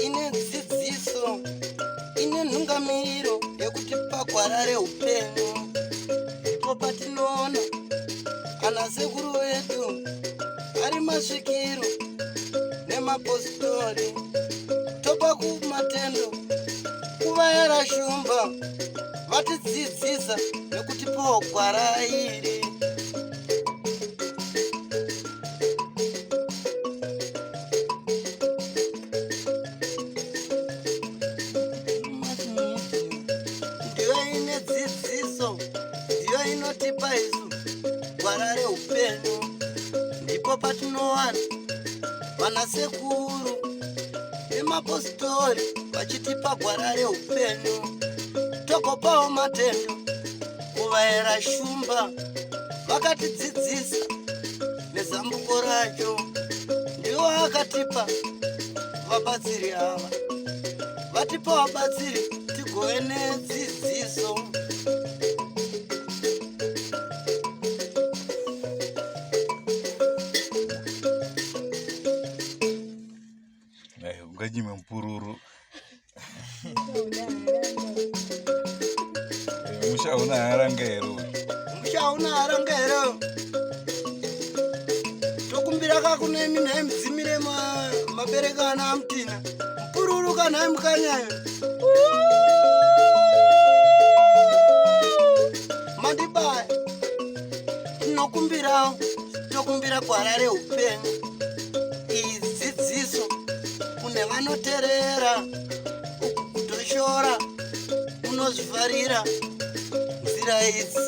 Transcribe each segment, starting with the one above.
Ine dzidziso, ine nhungamiriro yekutipa gwara reupenyu. Ndipo patinoona ana sekuru vedu ari masvikiro nemapositori, topa kumatendo kuvayera shumba vatidzidzisa nekutipawo gwara iri. Ndiyo ine dzidziso, ndiyo inotipa isu gwara reupenyu. Ndipo patinowana vanasekuru nemapositori vachitipa gwara reupenyu, togopawo matendo kuvaera shumba vakatidzidzisa nezambuko racho. Ndiwo akatipa vabatsiri ava, vatipa vabatsiri tigove nedzidziso. Unganyime mupururu. Musha hauna haranga here? Musha hauna haranga here? Tokumbira kakunemi nhai mudzimire mabereka ana amutina mupururu kanhai mukanyayo mandibaya. Tinokumbirawo, tokumbira gwara reupenyu, iyi dzidziso kune vanoterera. Uku kutoshora unozvifarira nzira idzi,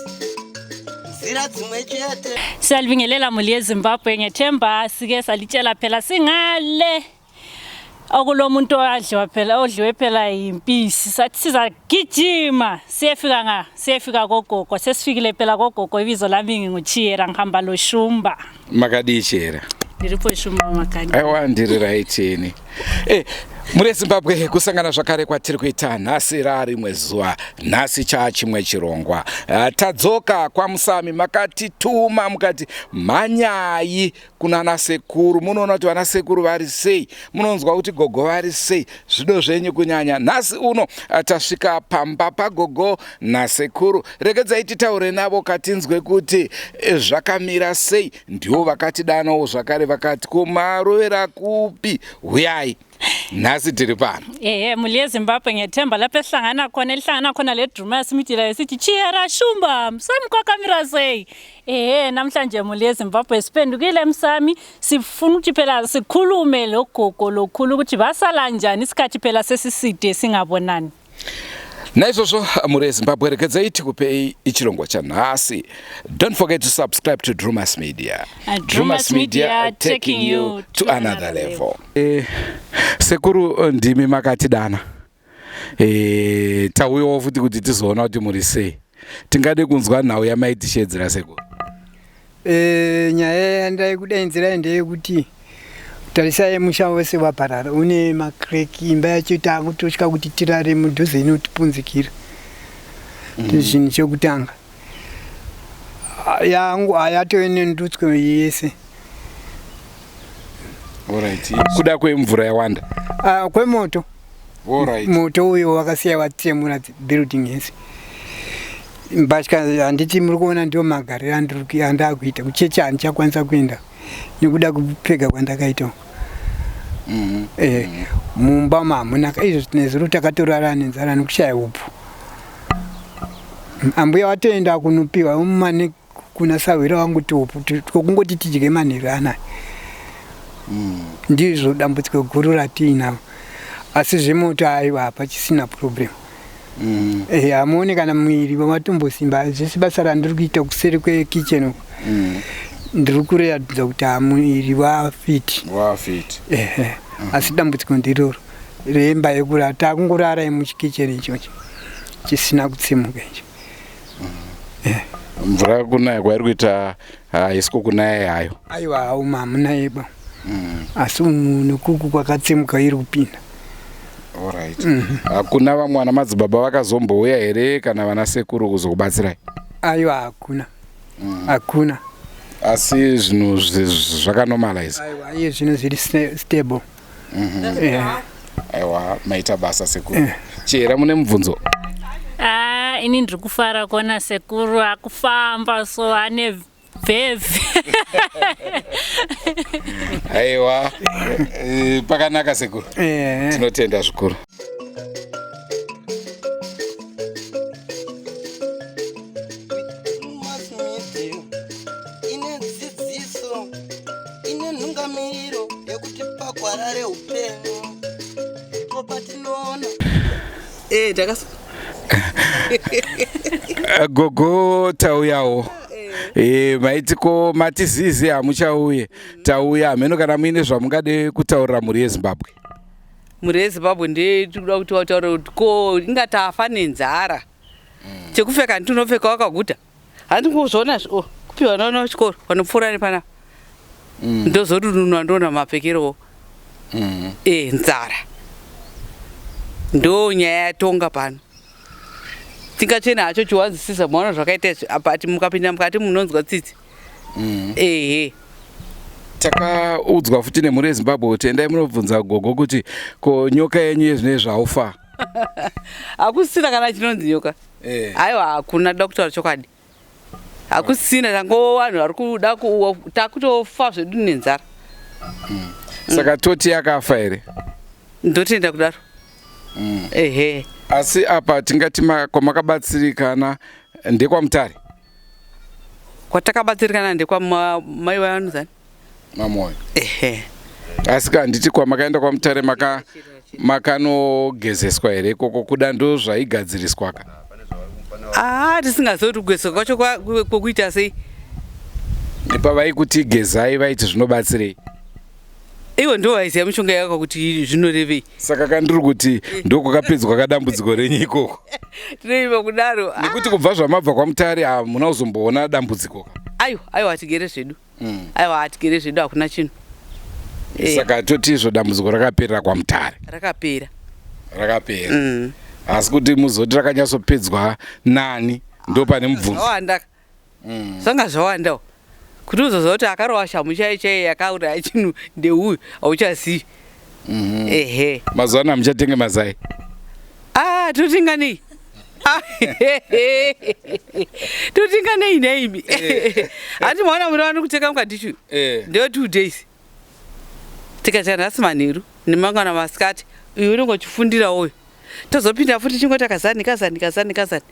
nzira dzimwe chete. Siyalibingelela muli yeZimbabwe, ngethemba sike salitshela phela singale okulomuntu owadliwa phela, odliwe phela yimpisi, sathi sizagijima siyefika nga siyefika kogogo. Sesifikile phela kogogo. Ibizo lami nginguChiyera, ngihamba loShumba. Makadii, Chiyera? Ndiripo, Shumba, makadi? Aiwa, ndiri right ini. Muri Zimbabwe, kusangana zvakare kwatiri kuita nhasi, rarimwe zuva nhasi, chaa chimwe chirongwa. Tadzoka kwaMusami. Makatituma mukati mhanyai kuna nasekuru, munoona kuti vana sekuru vari sei, munonzwa kuti gogo vari sei, zvido zvenyu kunyanya. Nhasi uno tasvika pamba pagogo nasekuru. Regedzai titaure navo katinzwe kuti zvakamira sei. Ndivo vakatidanawo zvakare, vakati kumarovera kupi, huyai. Nhasi tiri pano. Ehe, muli yeZimbabwe, ngethemba lapho esihlangana khona, elihlangana khona le Drumas Media, sithi Chiyera, Shumba, Msami, kwakamira sei? Ehe, namhlanje muli yeZimbabwe siphendukile emsami, sifuna ukuthi phela sikhulume logogo lokhulu ukuthi basala njani, isikhathi phela sesiside singabonani. Naizvozvo muri yeZimbabwe, regedzai tikupei ichirongwa chanhasi. Don't forget to subscribe to Drumas Media. Drumas Media, taking you to another level. Sekuru, ndimi makatidana. Tauyawo futi kuti tizoona kuti muri sei. Tingade kunzwa nhau yamaitishedzera, sekuru. Nyaya yandaikudainzirai ndeyekuti tarisai, musha wese waparara, une macracks. Imba yacho taakutotya kuti tirare mudhuze, inotipunzikira. Zvinhu chekutanga yangu hayatove nendutswe yese. Alright, kuda kwemvura yawanda? Ah, kwemoto. Moto uyo wakasiya watsemura building yese. Mbatya, handiti muri kuona, ndio magariro andakuita. Kuchechi handichakwanisa kuenda nekuda kupfeka kwandakaita. Mumba mamuna izvo nezuro takatorara nenzara nekushaya upfu. Ambuya watoenda kunopiwa mane kuna sahwira wangu tiupfu twokungoti tidye manheru anaya. Ndizvo dambudziko guru ratiinaro, asi zvemoto aiwa, hapachisina problem. Hamuone kana mwiri wamatombosimba. Zvese basa randiri kuita kuseri kwekitchen uku, ndiri kuratidza kuti hamuviri wafiti. Wafiti. Ehe, asi dambudziko ndiroro remba yekurara. Takungorara muchikicheni ichocho chisina kutsimuka icho. Mvura kunaya kwairi kuita haisiko kunaya hayo? Aiwa, hauma, hamuna yeba, asi umu nekuku kwakatsimuka iri kupinda. Alright, hakuna vamwe vana madzibaba vakazombouya here kana vana sekuru kuzokubatsirai? Aiwa, hakuna. Hakuna. Asi zvinhu zvakanormalize. Aiwa, iye zvino zviri stable. Aiwa, maita basa sekuru. Chihera, mune mubvunzo? Ah, ini ndiri kufara kuona sekuru akufamba so ane bhevhi. Aiwa, pakanaka sekuru. Tinotenda zvikuru. Mass Media ine dzidziso, ine nhungamiriro yekuti pagwara reupenyu ndipo patinoona. Takasu Gogo, tauyawo. Maiti ko matizizi hamuchauye, tauya hameno kana muine zvamungade kutaurira mhuri yeZimbabwe. Mhuri yeZimbabwe, ndetikuda kuti vataure kuti ko inga tafa nenzara, chekupfeka nditinopfeka wakaguta, handi kuzviona oh, kupiwa naona kuchikoro vanopfuura nepanapa, ndozorununwa ndoona mapfekerowo. Nzara ndo nyaya yatonga pano. Tingachena hacho chiwanzisisa, maona zvakaita izvi apa, ati mukapinda mukati munonzwa tsitsi. Ehe. Takaudzwa futi nemhuri yeZimbabwe kuti endai munobvunza gogo kuti ko nyoka yenyu yezvinezvi haufa? Hakusina kana chinonzi nyoka. Aiwa, hakuna, da kutaura chokwadi, hakusina. Tango vanhu vari kuda takutofa zvedu nenzara. Saka toti yakafa here? Ndotenda kudaro, ehe. Asi apa tingati kwamakabatsirikana ndekwaMutare? Kwatakabatsirikana ndekwamai vanozani. Mamoyo. Ehe. Asi ka handiti kwamakaenda kwaMutare makanogezeswa here ikoko? Kuda ndo zvaigadziriswa ka? Aa, tisingazivi kuti kugezeswa kwacho kwokuita sei. Pavaikuti gezai, vaiti zvinobatsirei? Ivo ndo vaiziva mishonga yako kuti zvinorevei. Saka kandiri kuti ndokwakapedzwa kadambudziko renyu ikoko? Tinoiva kudaro. Nekuti kubva zvamabva kwaMutare hamuna kuzomboona dambudziko ka? Aiwa, aiwa, hatigere zvedu. Aiwa, hatigere zvedu, hakuna chinhu. Saka toti izvo dambudziko rakaperera kwaMutare? Rakapera. Rakapera. Asi kuti muzoti rakanyatsopedzwa nani, ndo pane mubvunzo. Zvawanda, zvanga zvawandawo kuti uzoziva kuti akarova shamu chaiyo chaiyo yakauraya chinhu ndeuyu, hauchazivi, ehe. Mazuva ano hamuchatenge mazai? Ah, totenga nei? Ah, totenga nei neimi? Hati maona muri vano kuteka mukadhishu. Ndewe 2 days, tikatya nhasi manheru nemangwana masikati, uyu unenge uchifundirawo, uyu tozopinda futi chingoti kazani kazani kazani kazani.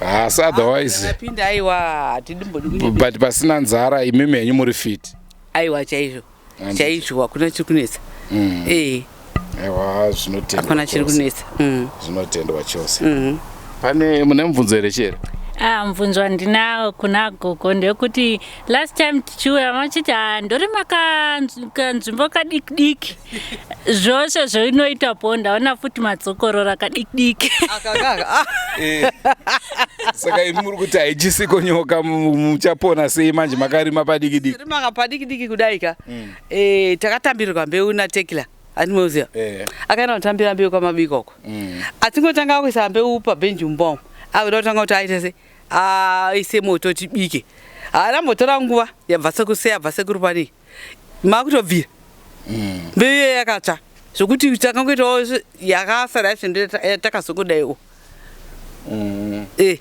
Asi otherwise Akapinda, aiwa, hatidimbodi kunyepa. But pasina nzara, imimi henyu muri fit? Aiwa, chaizvo. Handiti. Chaizvo, hakuna chiri kunetsa. Aiwa, zvinotendwa Hakuna chiri chose. kunetsa. Zvinotendwa chose. Pane mune mubvunzo here, chere? Ah, mubvunzo wandinawo kuna gogo ndekuti last time tichiuya machiti, "Ah, ndorima kanzvimbo kadiki diki zvose zvoinoita po." Ndaona futi madzokorora kadiki diki. Akakaka. Ah. Saka imi muri kuti haichisiko nyoka, muchapona sei manje makarima padiki diki? Rimaka padiki diki kudai ka. Takatambirirwa mbeu naTekla, handimoziva. Akaenda kutambira mbeu kwamabiko uko. Atingotanga kuisa mbeu pabhenji mumba umu, akuda kutanga kuti aite se aise moto tibike, haana mbotora nguva yabva sekuse yabva sekuru panei makutobvira mbeu iyoyo yakatsva zvokuti takangoitawo yakasara yacho ndo yatakazongodaiwo.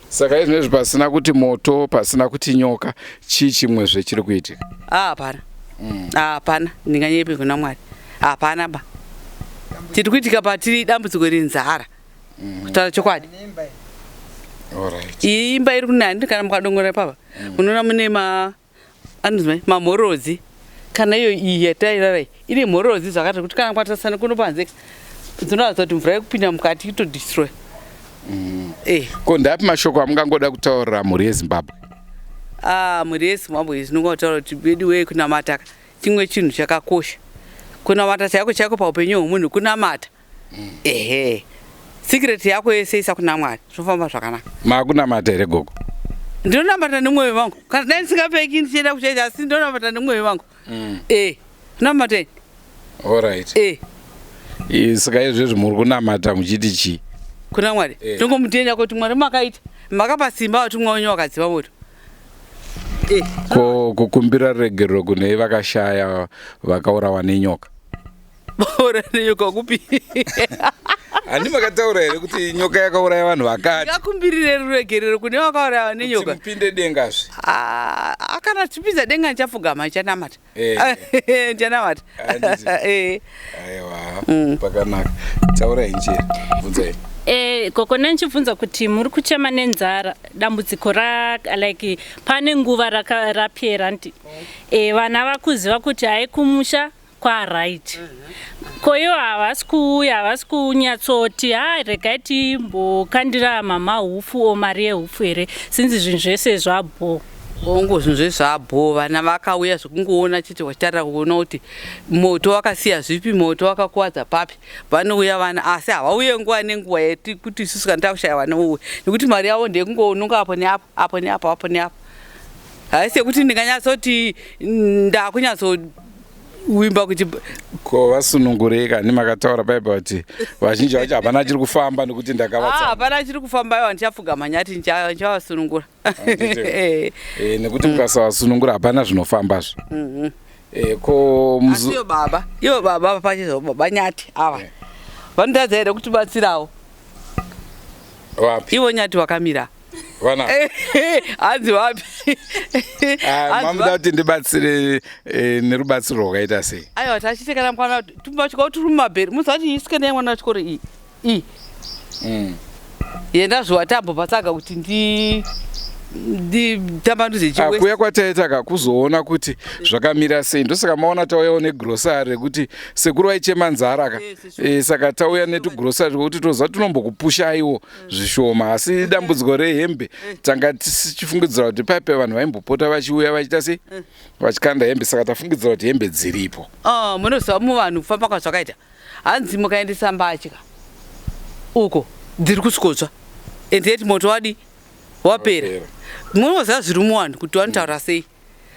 Saka izvinezvi pasina kuti moto, pasina kuti nyoka, chii chimwezve chiri kuitika? Ah, hapana, hapana, ndinganyepe kuna Mwari, hapana ba. Chiri kuitika patiri dambudziko renzara, kutaura chokwadi. Alright. Iyi imba iri kunani, kana mukadongora papa munoona mune ma anonzi mai mamhorodzi, kana iyo iyi yatairara iyi ine mhorodzi zvakati kuti kana kwatasana kuno panze dzinoratidza kuti mvura yekupinda mukati itodestroy. Ko ndapi mashoko amungangoda kutaurira mhuri yeZimbabwe? Ah, mhuri yeZimbabwe, zvinongotaura kuti bedu wee, kunamata chimwe chinhu chakakosha. Kunamata chaiko chaiko paupenyu hwemunhu kunamata, ehe. Secret yako yese isa kuna Mwari, zvinofamba zvakanaka. Maakunamata here, gogo? Ndinonamata nemwoyo wangu. Kana dai ndisingapfeki ndichienda kuchechi, asi ndinonamata nemwoyo wangu. Namatei. Alright. Saka izvezvi muri kunamata muchiti chii? Kuna Mwari. Tongomutenda kuti Mwari makaita. Makapa simba vatumwa wenyu vakadzima moto. Eh. Ko kukumbira ruregerero kune vakashaya vakaurawa nenyoka? Vaurawa nenyoka kupi? Handi makataura here kuti nyoka yakauraya vanhu vakati? Ngakumbirire ruregerero kune vakaurawa nenyoka. Kuti mupinde dengazve. Ah, kana tipinza denga ndichapfugama ndichanamata. Eh. Ndichanamata. Eh. Aiwa, mm. pakanaka. Taurai njere. Bvunzai. Eh, gogo ndichibvunza kuti muri kuchema nenzara dambudziko ra like pane nguva rapera nti eh, vana vakuziva kuti hai kumusha kwaright ko ivo havasi kuuya havasi kunyatsoti ha regai timbokandira mama hupfu o mari yehupfu here sinzi zvinhu zvese zvabhoo Hongu zvinhu zvese zvabhoo vana vakauya zvekungoona chete vachitarira kuona kuti moto wakasiya zvipi moto wakakuwadza papi vanouya vana asi havauye nguva nenguva yekuti isusu kana takushaya vanouya nekuti mari yavo ndeyekungononga apo neapo apo neapo apo neapo haisi yekuti ndinganyatsoti ndakunyatso wimba kuti ko vasunungurei kani makataura paipa kuti vazhinji vacho hapana chiri kufamba nekuti ndakavatsa ah, hapana chiri kufamba iwa ndichapfuga manyati ndichavasunungura eh. Eh, nekuti mukasavasunungura hapana zvinofambazve mhm. eh, ko ivo baba ivo baba pachizvo baba nyati ava vanotadza here kutibatsirawo vapi ivo nyati vakamira vana hanzi vapi ah, mamuda kuti ndibatsire eh, nerubatsiro rwakaita sei aiwa tachite kana mwana tumbatya turi mumabheri muziva kuti isikana yemwana wechikoro iyi iyi mm. yenda zviwa tambopatsaga kuti ndi nditambanudze chiwe ah, kuya kwataita ka kuzoona kuti zvakamira sei ndosaka maona tauyawo negrosari rekuti sekuru vaichema nzara ka eh, saka tauya netugrosari rwekuti toziva tinombokupushaiwo zvishoma asi dambudziko rehembe tanga tichifungidzira kuti paipe vanhu vaimbopota vachiuya vachiita sei vachikanda hembe saka tafungidzira kuti hembe dziripo ah, munoziva muvanhu kufamba kwazvakaita hanzi mukaendesa mbatya uko dziri kusvikotsva and yet moto wadi wapera munoziva zviri muvanhu kuti vanotaura sei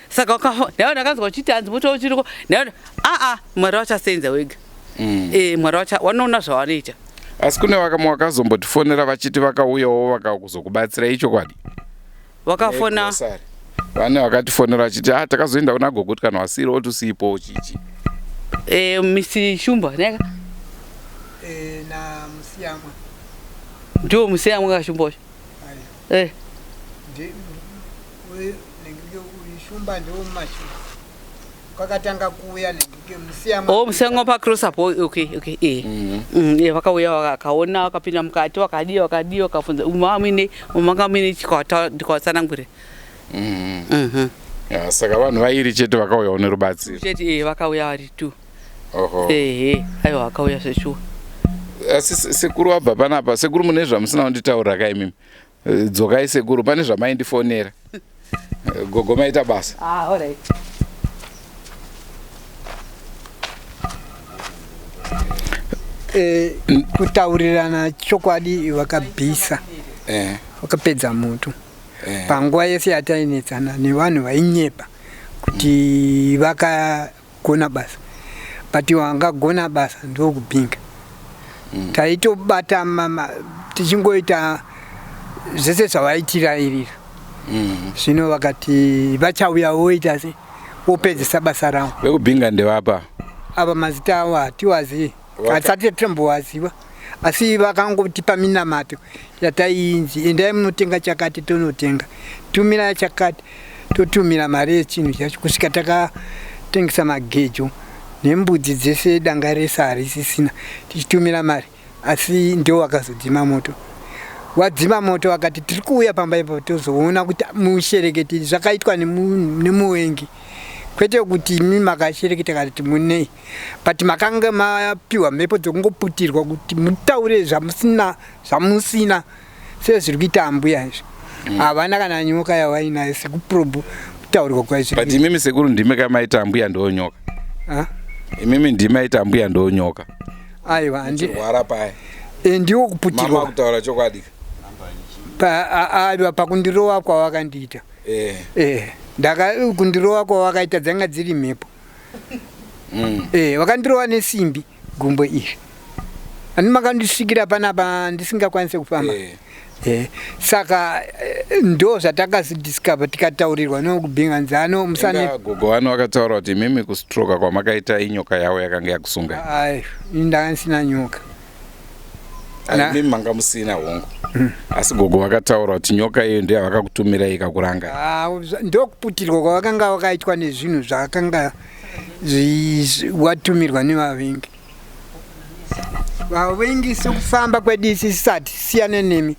saka nhaiwa ndakanzwa uchiti hanzi moto uchiriko nhaiwa aa mwari vachasenza wega mm. e, mwari vacha wanoona zvavanoita asi kune vakamwe vakazombotifonera vachiti vakauyawo vakakuzokubatsira ichokwadi vakafona vane vakatifonera vachiti ah takazoenda kuna gogo kuti kana wasiri otusiipowo chichi e, misi shumba neka e, na musiyamwa ndiwo musiyamwa kashumba wacho e. Shumba ndiwo mumashure kwakatanga kuuya musiyamwa oh musiyamwa pa cross up oh, okay okay eh mm -hmm. mm, eh vakauya vakaona vakapinda mukati vakadii vakadii vakafunza umwe muine umwe muine ndikawatsanangurira mm -hmm. mm -hmm. Ya, saka vanhu vairi chete vakauyawo nerubatsiro chete eh vakauya vari two oho ehe aiwa vakauya zveshuwa asi sekuru vabva panapa sekuru mune zvamusina kunditaurira ka imimi Eh, dzokai sekuru pane zvamaindifonera eh, gogo maita basa ah, all right. Eh, kutaurirana chokwadi vakabvisa eh. vakapedza moto eh. panguva yese yatainetsana nevanhu vainyepa kuti vakagona basa but wangagona basa ndokubhinga mm. taitobata mama tichingoita zvese zvavaitirairira mm. zvino vakati vachauya voita se vopedzisa basa ravo vekubhinga ndevapa ava mazita avo hatiwazivi hatisati tombowaziva asi vakangotipa minamato yataiinzi endai munotenga chakati tonotenga tumira chakati totumira mari yechinhu chacho kusvika takatengesa magejo nembudzi dzese danga rese harisisina tichitumira mari asi ndiwo wakazodzima moto wadzima moto vakati tiri kuuya pamba ipapo tozoona kuti mushereketi zvakaitwa nemuvengi kwete kuti imi makashereketa kana kuti munei but makanga mapiwa mhepo dzekungoputirwa kuti mutaure zvamusina zvamusina sezviri kuita ambuya izvi mm. havana kana nyoka yavainayo sekuprobu kutaurwa kwaizvo but imimi sekuru ndimi kamaita ambuya ndonyoka imimi ndimi aita ambuya ndonyoka aiwa andirwara paya e, ndiwo kuputirwa kutaura chokwadi aiwa pakundirowa kwawakandiita eh. eh, ndaka kundirowa kwawakaita dzanga dziri mhepo mm. eh, wakandirowa nesimbi gumbo iri ani makandisvikira panapa ndisingakwanise kufamba eh. Eh, saka eh, ndo zvatakazidiscover tikataurirwa nokubhinganzano musane gogo vano vakataura kuti imimi kustroka kwamakaita inyoka yavo yakanga yakusunga. Ai, ini ndanga ndisina nyoka. Imimi manga musina hongu. Asi gogo vakataura kuti nyoka iyo ndiyo yavakakutumirai ikakuranga. Ah, ndokuputirwa kwavakanga vakaitwa nezvinhu zvakanga watumirwa nevavengi. Vavengi sekufamba kwedu isi sisati siyane nemi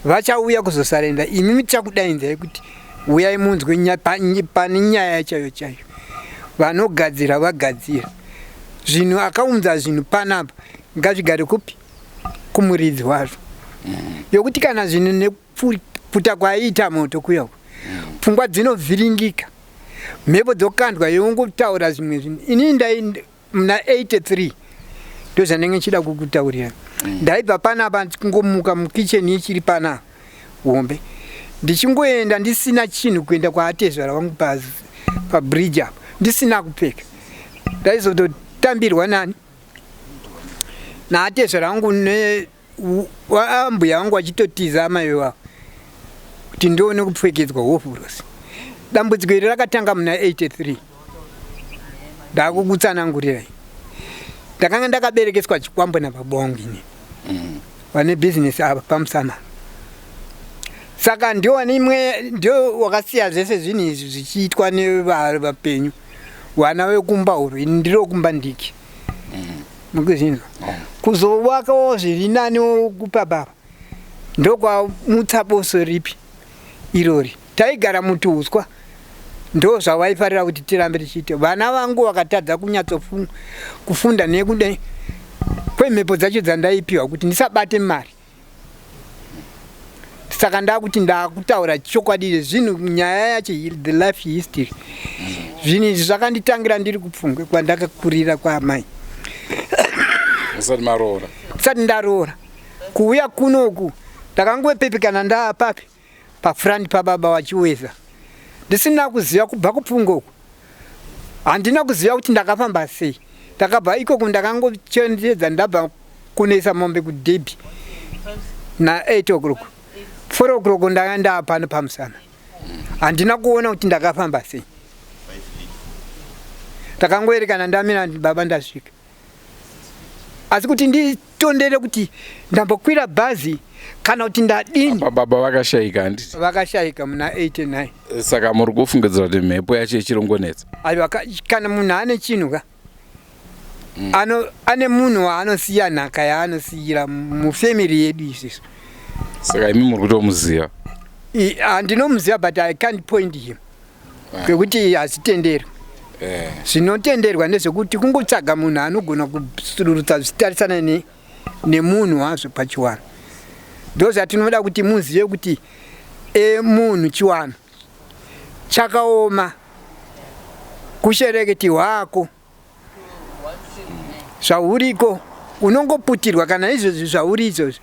vachauya kuzosarenda imi tichakudainzai kuti uyai munzwe pane nyaya chaiyo chaiyo. Vanogadzira vagadzira zvinhu, akaunza zvinhu panapa ngazvigare kupi? Kumuridzi wazvo. Yokuti kana zvinhu nekuputa kwaiita moto kuya uku, pfungwa dzinovhiringika, mhepo dzokandwa, yongotaura zvimwe zvinhu. Inini ndai muna 83 ndozvandenge ndichida kukutaurira. Ndaibva panapa kungomuka mukicheni ichiri panapa hombe, ndichingoenda ndisina chinhu kuenda kwaatezvara wangu pabridge apo, ndisina kupfeka. Ndaizototambirwa nani? Naatezvara wangu ambuya vangu vachitotiza amai vavo kuti ndione kupfekedzwa hovhorosi. Dambudziko iri rakatanga muna 83 ndakukutsanangurirai. Ndakanga ndakaberekeswa chikwambo nababa vangu ini vane bhizinesi ava pamusana. Saka ndio wane imwe ndio wakasiya zvese zvinhu izvi zvichiitwa nevapenyu vana vekumba uru, ini ndiri kumba ndiki mukuzvinzwa kuzovakawo zviri nani kupa baba ndokwamutsa boso ripi irori. Taigara mutuuswa, ndo zvavaifarira kuti tirambe tichiita. Vana vangu vakatadza kunyatsokufunda nekuda kwemhepo dzacho dzandaipiwa kuti ndisabate mari. Saka ndakuti ndakutaura chokwadi zvinhu, nyaya yacho, the life history. Zvinhu izvi zvakanditangira ndiri kupfungwe kwandakakurira kwaamai. Musati maroora? Sati ndaroora. Kuuya kunoku ndakangopepekana ndaapapi pafront pababa vachiweza, ndisina kuziva kubva kupfungwe uku. Handina kuziva kuti ndakafamba sei ndakabva ikoko. Ndakangochenjedza ndabva kunoisa mombe kudhebhi na 8 o'clock, 4 o'clock ndanga ndaapano pamusana. Handina kuona kuti ndakafamba sei. Ndakangoerekana ndamira, baba ndasvika, asi kuti nditondere kuti ndambokwira bhazi kana kuti ndadini. Apa baba vakashayika, handiti? Vakashayika muna 89. Saka muri kufungidzira kuti mhepo yacho ichirongonetsa? Aiwa, kana munhu ane chinhu ka, ano ane munhu waanosiya nhaka yaanosiyira mufamily yedu isusu. Saka imi muri kutomuziva? Handinomuziva, but I can't point him ngekuti hazvitenderwi. Zvinotenderwa ndezvekuti kungotsvaga munhu anogona kusururutsa zvichitarisana nemunhu wazvo pachiwanhu. Ndo zvatinoda kuti muzive kuti munhu chiwanhu chakaoma kushereketi hwako zvauriko unongoputirwa. Kana izvozvi zvauri izvozvi,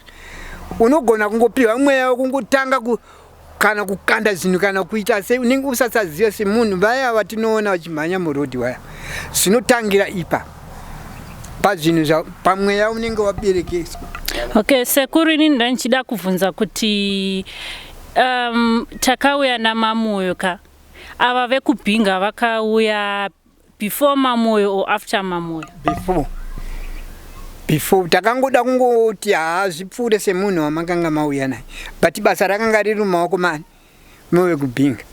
unogona kungopiwa mweya wekungotanga kana kukanda zvinhu kana kuita sei, unenge usasaziva semunhu. Vaya vatinoona vachimhanya murodhi vaya, zvinotangira ipa pazvinhu pamweya unenge waberekeswa. Okay, sekuru, inini ndandichida kubvunza kuti takauya namamoyo ka, ava vekubhinga vakauya before mamoyo or after mamoyo? Before, before. Takangoda kungoti haazvipfuure semunhu wamakanga mauya naye, but basa rakanga riri mumaoko mani mewekubhinga.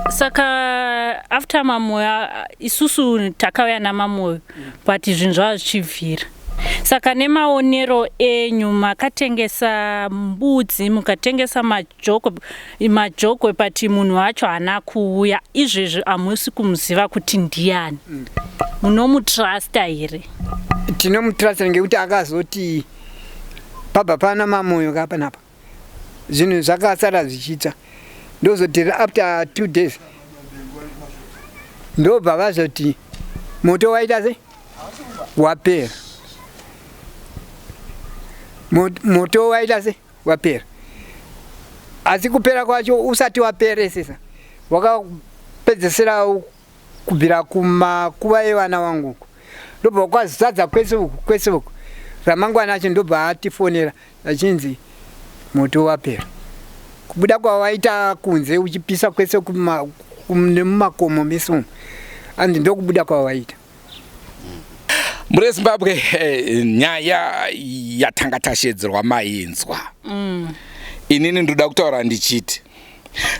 Saka after mamoyo, isusu takauya namamoyo, but zvinhu zvava zvichibvira. Saka nemaonero enyu, makatengesa mbudzi, mukatengesa majoko majokwe, but munhu wacho haana kuuya. Izvezvi hamusi kumuziva kuti ndiani. Munomutrusta here? Tinomutrasta ngekuti akazoti pabva pana mamoyo ka panapa zvinhu zvakasara zvichitsva. Ndozoti after 2 days ndobva vazoti moto waita sei, wapera. Moto waita sei, wapera. Asi kupera kwacho usati waperesesa, wakapedzesera kubvira kumakuva evana vangu uku, ndobva kwazadza kwese uku kwese uku. Ramangwana acho ndobva atifonera achinzi Moto wapera. Kubuda kwawaita kunze uchipisa kwese nemumakomo mese umu. Hanzi ndokubuda kwawaita. Mhuri yeZimbabwe, nyaya yatanga tashedzerwa mainzwa. Inini ndoda kutaura ndichiti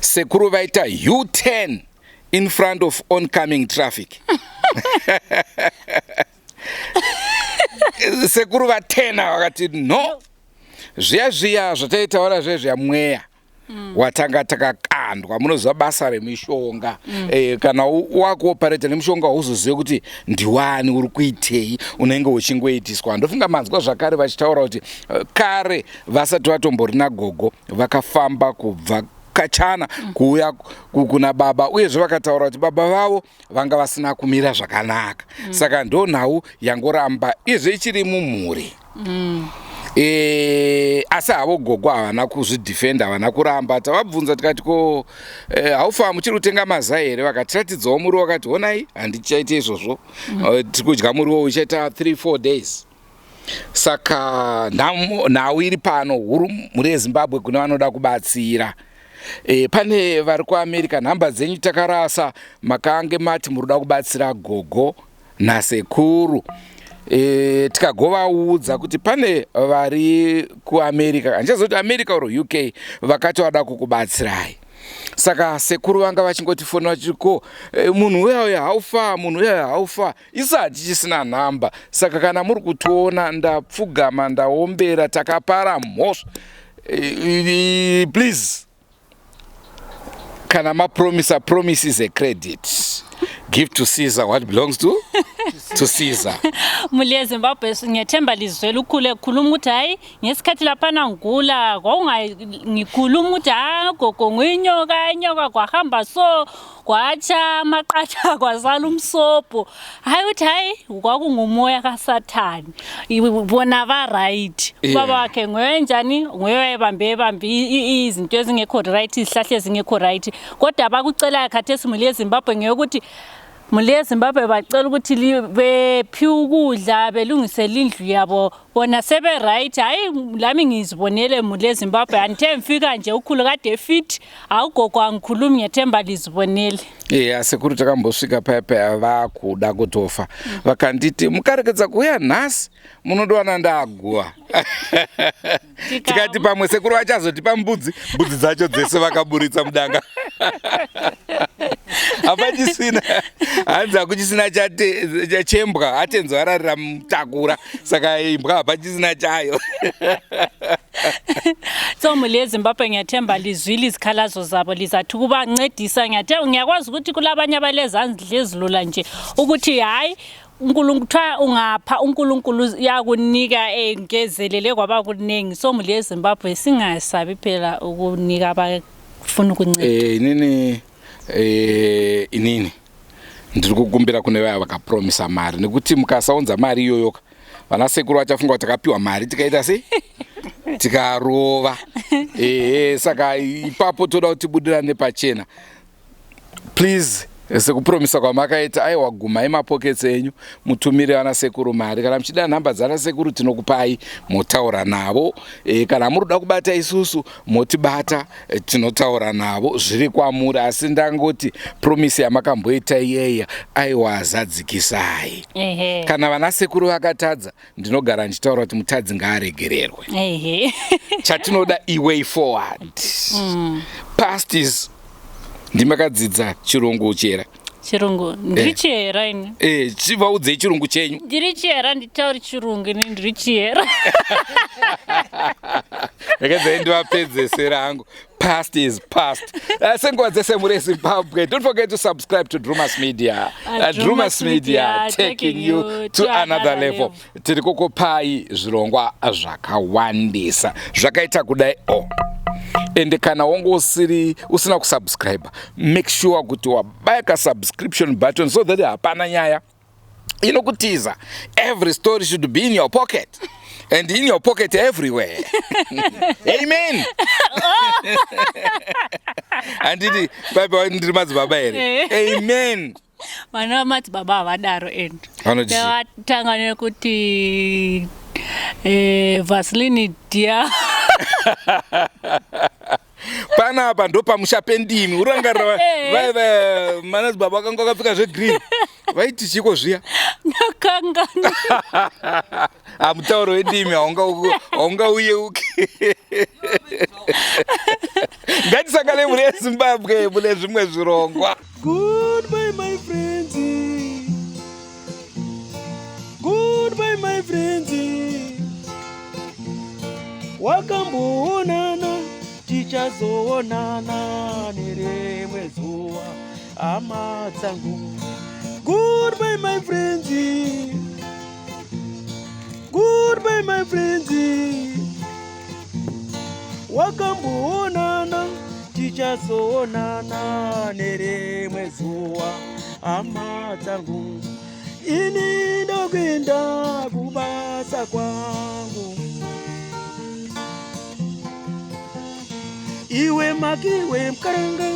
sekuru vaita U10 in front of oncoming traffic. Sekuru vatena vakati no, zviya zviya zvataitaura zviya zviya mweya watanga takakandwa. Munoziva basa remishonga, kana wakuopareta nemushonga hauzozive kuti ndiwani uri kuitei, unenge uchingoitiswa. Ndofunga manzwa zvakare vachitaura kuti kare vasati vatomborina gogo vakafamba kubva kachana kuuya kuna baba, uyezve vakataura kuti baba vavo vanga vasina kumira zvakanaka. Saka ndo nhau yangoramba izve ichiri mumhuri. Asi havo gogo havana kuzvidhifenda, havana kuramba. Tavabvunza tikati ko haufa muchiri kutenga mazai here? Vakatiratidzawo muriwo, vakati honai, handichaite izvozvo. Tiri kudya muriwo uchaita 3 4 days. Saka nhau iri pano huru, mhuri yeZimbabwe, kune vanoda kubatsira, pane vari kuAmerica, nhamba dzenyu takarasa. Makange mati muri kuda kubatsira gogo nasekuru, tikagovaudza kuti pane vari kuAmerica, handichazoti America or UK, vakati vada kukubatsirai. Saka sekuru vanga vachingotifonera vachiti ko munhu uya uya haufa, munhu uya uya haufa. Isu hatichisina nhamba. Saka kana muri kutiona, ndapfugama, ndaombera, takapara mhosva. Please, kana mapromisa, promise is a credit. Give to Caesar what belongs to Caesar. Mhuri yeZimbabwe, ngethemba lizwela ukhule khuluma ukuthi hayi, ngesikhathi laphana ngigula kwawungangikhuluma ukuthi ha gogo nguyinyoka, inyoka kwahamba so kwatsha amaqatha kwasala umsobho. Hayi, uthi hayi, kwakungumoya kaSathane. Bona ba-right. Ubaba wakhe nguye njani, nguye wayebambe ebambe izinto ezingekho right, izihlahla ezingekho right. Kodwa abakucelayo khathesi, mhuri yeZimbabwe, ngeyokuthi mhuri yeZimbabwe bacela ukuthi bephiwe ukudla, belungisele indlu yabo, bona sebe-right. Hayi, lami ngizibonele, mhuri yeZimbabwe, andithe ngifika nje ukhulu kade fit. Awugogo angikhulumi, ngethemba lizibonele. Iya, sekuru takambosvika paya paya vakuda kutofa, vakanditi mukarekedza kuuya nhasi munodowana ndaguva. Tikati pamwe sekuru vachazotipa mbudzi, mbudzi dzacho dzese vakaburitsa mudanga, hapachisina. Hanzi hakuchisina chembwa, atenzi vararira mutakura, saka imbwa hapachisina chayo. So mhuri yeZimbabwe, ngiyathemba lizwile izikhalazo zabo, lizathi ukubancedisa. Ngiyathemba, ngiyakwazi ukuthi kulabanye abalezandla ezilula nje ukuthi hayi, uNkulunkulu kuthiwa ungapha uNkulunkulu yakunika engezelele kwaba kuningi. So mhuri yeZimbabwe, singasabi phela ukunika abafuna ukunceda. Inini ndiri kukumbira kune vaya vakapromisa mari, nekuti mukasaunza mari iyoyoka, vana sekuru vachafunga kuti takapiwa mari tikaita sei, tikarova. Ehe, saka ipapo toda kuti tibudirane pachena. Please, sekupromisa kwamakaita, aiwa, gumai mapokets enyu mutumire vana sekuru mari. Kana muchida nhamba dzana sekuru, tinokupai motaura navo. Kana muri kuda kubata isusu, motibata, tinotaura navo, zviri kwamuri. Asi ndangoti promise yamakamboita iyeya, aiwa, zadzikisai. Kana vana sekuru vakatadza, ndinogara ndichitaura kuti mutadzi ngaaregererwe. Chatinoda iway forward. Past is, ndimakadzidza chirungu chera. Chirungu ndiri chiyera ini. Chivaudzei chirungu chenyu. Ndiri chiyera, nditauri chirungu ini, ndiri chiyera. Rekedzai ndivapedzesera hangu. Past is past. Senguva dzese, muri Zimbabwe, don't forget to subscribe to Drumas Media. Drumas Media, taking you to another level. Tiri kukupai zvirongwa zvakawandisa zvakaita kudai o. Ende kana wange usiri usina kusubscribe, make sure kuti wabaya kasubscription button so that hapana nyaya inokutiza. Every story should be in your pocket and in your pocket everywhere. Amen. Handiti paipa ndiri madzibaba here? Amen. Vana vamadzibaba havadaro, and Vanoti vatanga nekuti Eh, vaseline dia. Panapa ndopamusha pendimi urangarira Eh. vai vai manadzibaba vakanga vakapfeka zvegreen vaiti chiko zviya. Ndakangana. Hamutauro wendimi haungauyeuki. Ngatisangane mhuri yeZimbabwe mune zvimwe zvirongwa. Goodbye my friends. Goodbye my friends. Wakamboonana tichazoonana nerimwe zuva hama dzangu. Goodbye my friends. Goodbye my friends. Wakamboonana tichazoonana nerimwe zuva hama dzangu. Ini ndokuenda kubasa kwangu. Iwe makiwe mkaranga.